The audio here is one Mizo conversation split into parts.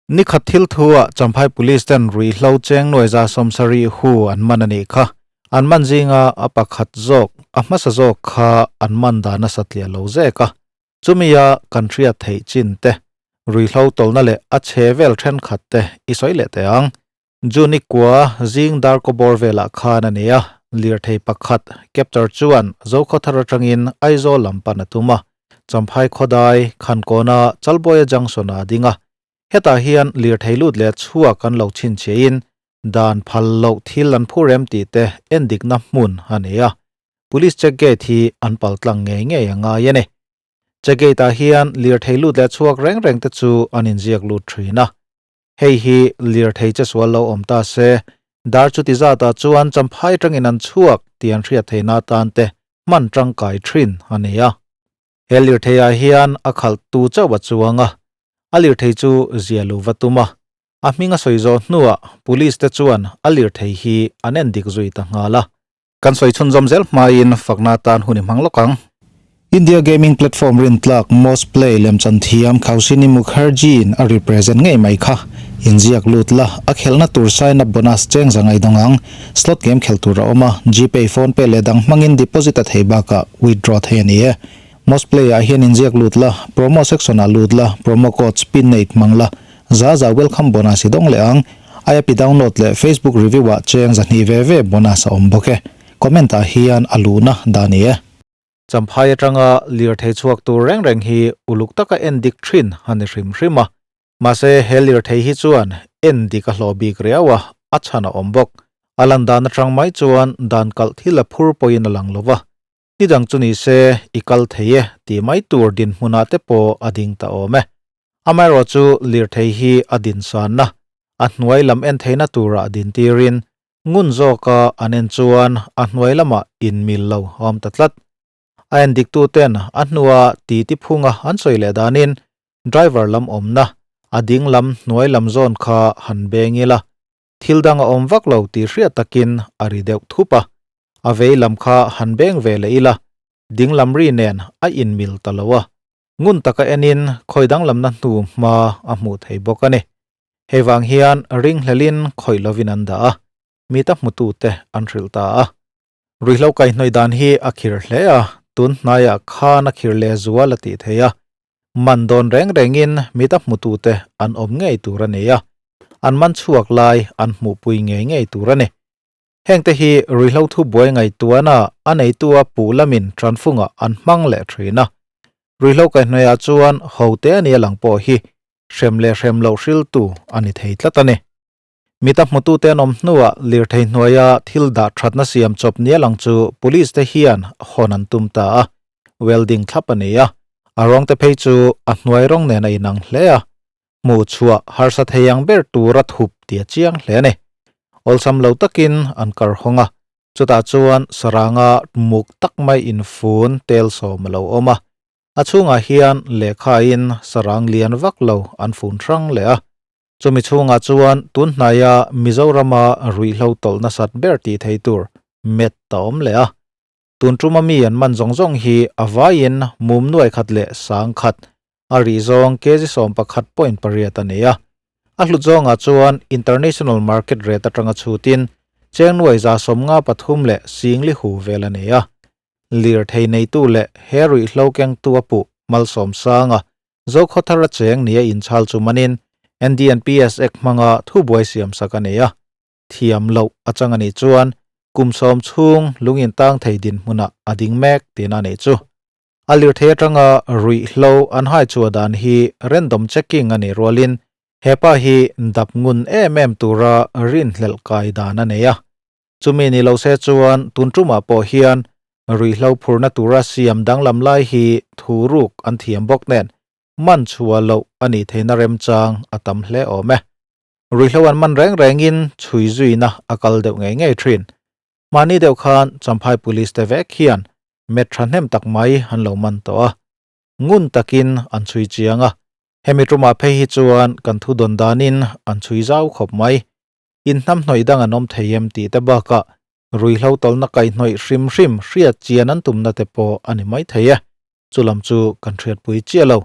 Ni khat thil thu-ah Champhai Police ten ruihhlo cheng nuai 70 hu an man a nih kha. An man zinga a pakhat zawk, a hmasa zawk kha an man dan a satliah lo zek a. Chumia kan hriat theih chin te, ruihhlo tawlhna leh a chhe vel thenkhat te i sawi leh teh ang. June kua zing darkaw bawr velah khan a ni a, lirthei pakhat capture chuan Zokhawthar atangin Aizawl lam pan a tum a, Champhai khawdai Khankawna Chalbuaia Junction ah a ding a. Hetah hian lirthei lut leh chhuak an lo chhinchhiahin dan phal loh thil an phur em tih te endikna hmun a ni a, Police check gate hi an paltlang ngei ngei a ngai a ni. Check gate ah hian lirthei lut leh chhuak reng reng te chu an inziak lut thin a. Hei hi lirthei che sual lo awm ta se, dar chuti zatah chuan Champhai tangin an chhuak tih an hriat theihna atan te hman tangkai thin a ni a. He lirtheiah hian a khalh tu chauh a chuang a, a lirthei chu zia lo va tum a. A hming a sawi zawh hnuah Police te chuan a lirthei hi an en dik zui ta nghal a. Kan sawi chhunzawm zel hmain fakna atan hun i hmang lawk ang. India gaming platform rintlak Most Play lemchan thiam Kaushini Mukherjee-in a represent ngei mai kha. Inziak lut la, a khelhna tur sign up bonus cheng za ngai dawng ang. Slot game khelh tur a awm a, GPay, PhonePe leh dang hmangin deposit a thei bakah withdraw thei a ni e. Most Play-ah hian inziak lut la, promo section-ah lut la, promo code SPIN8 hmang la, za za welcome bonus i dawng leh ang. App i download leh Facebook review ah cheng 200 ve ve bonus a awm bawk e. Comment ah hian a luhna dah ni e. Champhai atanga lirthei chhuak tur reng reng hi uluk taka en dik thin a ni hrim hrim a. Mahse he lirthei hi chuan en dik a hlawh bik riau a, a chhan a awm bawk. A lan dan atang mai chuan dan kalh thil a phur pawhin a lang lo va. Nidang chu ni se i kal thei e tih mai tur dinhmunah te pawh a ding ta awm e. Amaherawh chu lirthei hi a dinsanna, a hnuai lam en theihna turah din tirin ngun zawka an en chuan a hnuai lamah inmil lo a awm ta tlat. A en diktuten a hnua titi phunga an sawi leh danin driver lam awmna, a ding lam hnuai lam zawn kha han beng ila Thil dang a awm vak lo tih hriat takin a ri deuh thup a, a vei lam kha han beng ve leh ila, ding lam ri nen a inmil ta lo a, ngun taka enin khawi danglamna hnu hma a hmuh thei bawk a ni. Hei vang hian ringhlelin khawih lovin an dah a, mita hmutute an hrilh ta a. Ruihhlo kaihhnawih dan hi a khir hle a, tun hnaiah khan a khir leh zual a tih thei a. Man dawn reng rengin mita hmutute an awm ngei tur a ni a, an man chhuak lai an hmuhpui ngei ngei tur a ni. Hengte hi ruihhlo thu buai ngaihtuahna a neitua puh lamin tanfungah an hmang leh thin a. Ruihhlo kaihhnawihah chuan hote a nia lang pawh hi hrem leh hrem loh hriltu a ni thei tlat a ni. Mita hmutute an awm hnuah lirthei hnuaia thil dah thatna siam chawp nia lang chu police te hian hawn an tum ta a, welding thlap a ni a, a rawng te phei chu a hnuai rawng nen a inang hle a, hmuh chhuah harsa thei ang ber tura thup tih a chiang hle a ni. Awlsam lo takin an kar hawng a, chutah chuan saranga muk tak mai infun tel sawm a lo awm a, a chhungah hian lehkhain sarang lian vak lo an fun hrang leh a. Chumi chhungah chuan tun hnaia Mizorama ruihhlo tawlh nasat ber tih thei tur met a awm leh a. Tun tuma mi an man zawng zawng hi a vaiin mum nuai khat leh sang khat, a rih zawng kg 11.8 a ni a. A hlut zawngah chuan international market rate atanga chhutin cheng nuai 53 leh singli hu vel a ni a. Lirthei neitu leh he ruihhlo kengtu a puh Malsawmsanga Zokhawthar a cheng nia inchhal chu manin NDNPS Act hmanga thubuai siamsak a nei a, thiam loh a chang a nih chuan kum 10 chhung lung intang thei dinhmunah a ding mek tihna a nih chu. A lirthei atanga ruihhlo an hai chhuah dan hi random checking a nih rualin hepa hi dap ngun em em tura rinhlelh kai dan a nei a. Chumi ni lo se chuan tun tumah pawh hian ruihhlo phurna tura siam danglam lai hi thu ruk an thiam bawk nen man chhuah loh a nih theihna remchang a tam hle awm e. Ruihhlo an man reng rengin chhui zuina a kal deuh ngei ngei thin. Mahni deuh khan Champhai Police te vek hian met thahnem tak mai an lo man tawh a. Ngun takin an chhui chiang a. Hemi tumah phei hi chuan kan thu dawn danin an chhui zau khawp mai. Inhnamhnawih dang an awm thei em tih te bakah ruihhlo tawlhna kaihhnawih hrim hrim hriat chian an tumna te pawh a ni mai thei e. Chu lam chu kan hriatpui chiah lo.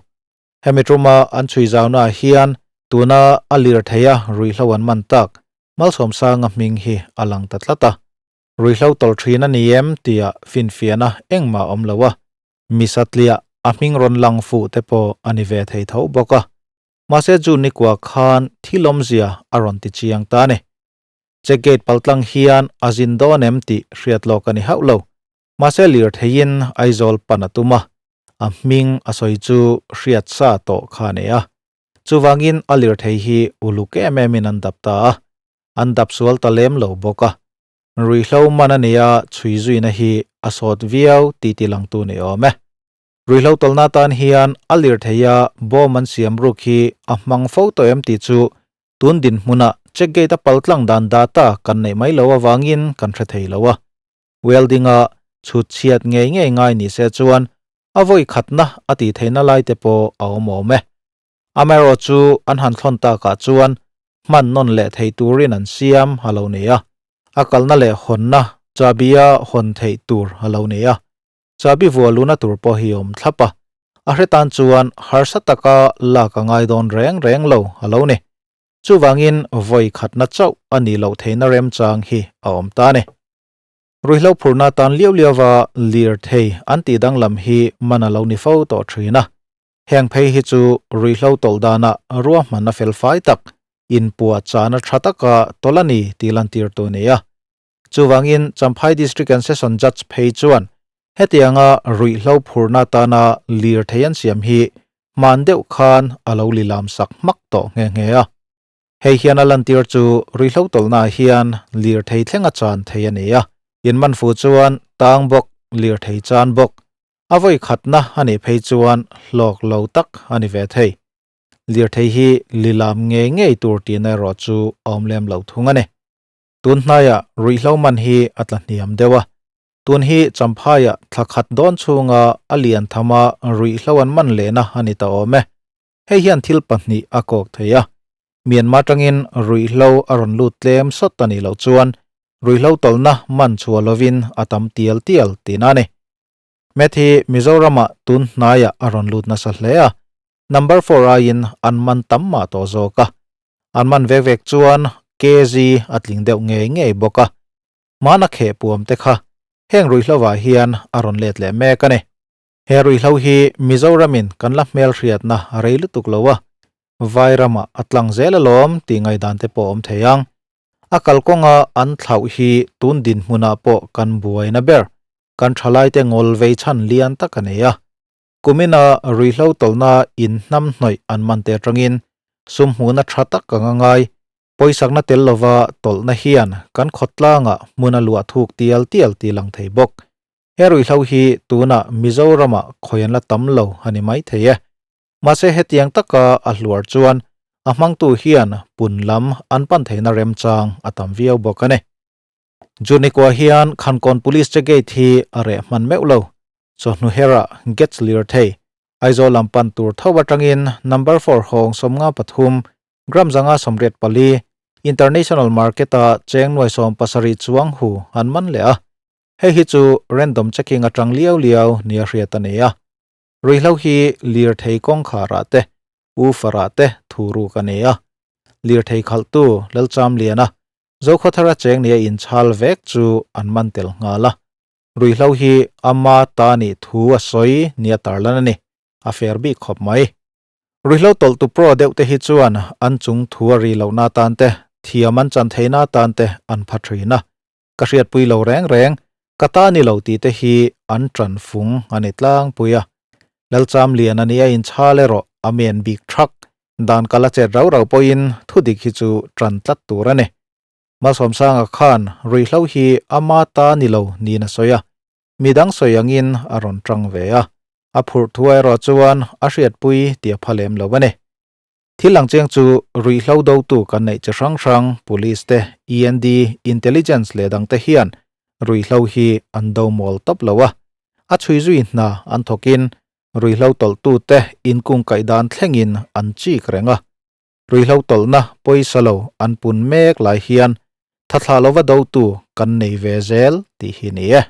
Hemi tuma an chhui zaunaah hian. Tuna a lirtheia ruihhlo an man tak Malsawmsanga hming hi a lang ta tlat a. Ruihhlo tawlh thin a ni em tia finfiahna engmah a awm lo a, mi satliah a hming rawn lang fuh te pawh a ni ve thei tho bawk a. Mahse June nikua khan thil awmzia a rawn ti chiang ta a ni. Check gate paltlang hian a zin dawn em tih hriat lawk a ni hauh lo. Mahse lirtheiin Aizawl pan a tum a, a hming a sawi chu hriat sa tawh kha a nei a. Chuvangin a lirthei hi uluk em emin an dap ta a, an dap sual ta lem lo bawk a. Ruihhlo man a nia chhui zuina hi a sawt viau tih ti langtu ni awm e. Ruihhlo tawlhna atan hian a lirtheia bawm an siam ruk hi a hmang fo tawh em tih chu tun dinhmuna check gate a paltlang dan data kan neih mai lo avangin kan hre thei lo a. Welding-a chhut chhiat ngei ngei ngai ni se chuan a vawi khatna a tih theihna lai te pawh a awm awm e. Amaherawh chu an han thlawn takah chuan hman nawn leh thei turin an siam a lo ni a, a kalna leh hawnna chahbi-a hawn theih tur a lo ni a, chahbi vuah luhna tur pawh hi awm thlap a, a hre tan chuan harsa taka lak a ngai dawn reng reng lo a lo ni. Chuvangin vawi khatna chauh a nih loh theihna remchang hi a awm ta a ni. Ruihhlo phurna tan liau liauva lirthei an tih danglam hi man a lo ni fo tawh thin a. Heng phei hi chu ruihhlo tawlh danah ruahmanna fel fai tak, inpuah chahna tha taka tawlh a ni tih lantirtu a ni a. Chuvangin Champhai District and Session Judge phei chuan hetianga ruihhlo phurna atana lirthei an siam hi hman deuh khan a lo lilam sak hmak tawh nghe nghe a. Hei hian a lantir chu ruihhlo tawlhnaah hian lirthei thleng a chan thei a ni a, inman fu chuan tang bawk, lirthei chan bawk. A vawi khatna a nih phei chuan hlawk lo tak a ni ve thei. Lirthei hi lilam ngei ngei tur tihna erawh chu a awm lem lo thung a ni. Tun hnaiah ruihhlo man hi a tla hniam deuh a, tun hi Champhaiah thla khat dawn chhunga a lian thama ruihhlo an man lehna a ni ta awm e. Hei hian thil pahnih a kawk thei a, Myanmar tangin ruihhlo a rawn lut tlem sawt a nih loh chuan ruihhlo tawlhna man chhuah lovin a tam tial tial tihna a ni. Met hi Mizoramah tun hnaiah a rawn lut nasa hle a, number four aiin an man tam mah tawh zawk a. An man vek vek chuan KZ a tling deuh ngei ngei bawk a, hmana kheh puam te kha heng ruihhlovah hian a rawn let leh mek a ni. He ruihhlo hi Mizoramin kan la hmelhriatna a rei lutuk lo a, Vairamah a tlang zel alawm tih ngaihdan te pawh a awm thei ang. A kalkawnga an thlauh hi tun dinhmunah pawh kan buaina ber, kan thalaite ngawl vei chhan lian tak a nei a. Kumina ruihhlo tawlhna in hnam hnawih an man te atangin sum hmuhna tha tak ang a ngai, pawisakna tel lova tawlhna hian kan khawtlangah hmun a luah thuk tial tial tih lang thei bawk. He ruihhlo hi tunah Mizoramah khawi an la tam lo a ni maithei e. Mahse hetiang taka a hluar chuan a hmangtu hian pun lam an pan theihna remchang a tam viau bawk a ni. Junikua hian Khankawn Police che gate hi a reh hman meuh lo. Chawhnu herah gate lirthei Aizawl lam pan tur tho atangin number four hawng 53 gram 184 International Market-a cheng nuai 17 chuang hu an man leh a. Hei hi chu random checking atang liau liau nia hriat a ni a. Ruihhlo hi lirthei kawngkharah te, woofer-ah te thu ruk a ni a. Lirthei khalhtu Lalchamliana, Zokhawthara cheng nia inchhal vek chu an man tel nghal a. Ruihhlo hi ama ta nih thu a sawi nia tarlan a ni. A fair bik khawp mai. Ruihhlo tawlhtu pro deuh te hi chuan an chung thu a ri lohna atan te, thiam an chan theihna atan te an pha thin a. Ka hriatpui lo reng reng, ka ta ni lo tih te hi an ṭan fung a ni tlangpui a. Lalchamlian a nia inchhal erawh a men bik thak, dan kal a chet rau rau pawhin thudik hi chu ṭan tlat tur a ni. Malsawmsanga khan ruihhlo hi ama ta ni lo niin a sawi a, midang sawi angin a rawn ṭang ve a, a phurh thu erawh chuan a hriatpui tih a pha lem lo a ni. Thil ang chiang chu ruihhlo dotu kan neih chi hrang hrang, Police te, END, Intelligence leh dangte hian ruihhlo hi an do mawl tawp lo a. A chhui zui hna an thawkin ruihhlo tawlhtute inkungkaih dan thlengin an chik reng a. Ruihhlo tawlhna pawisa lo an pun mek lai hian thathlah lova dotu kan nei ve zel tih hi ni e.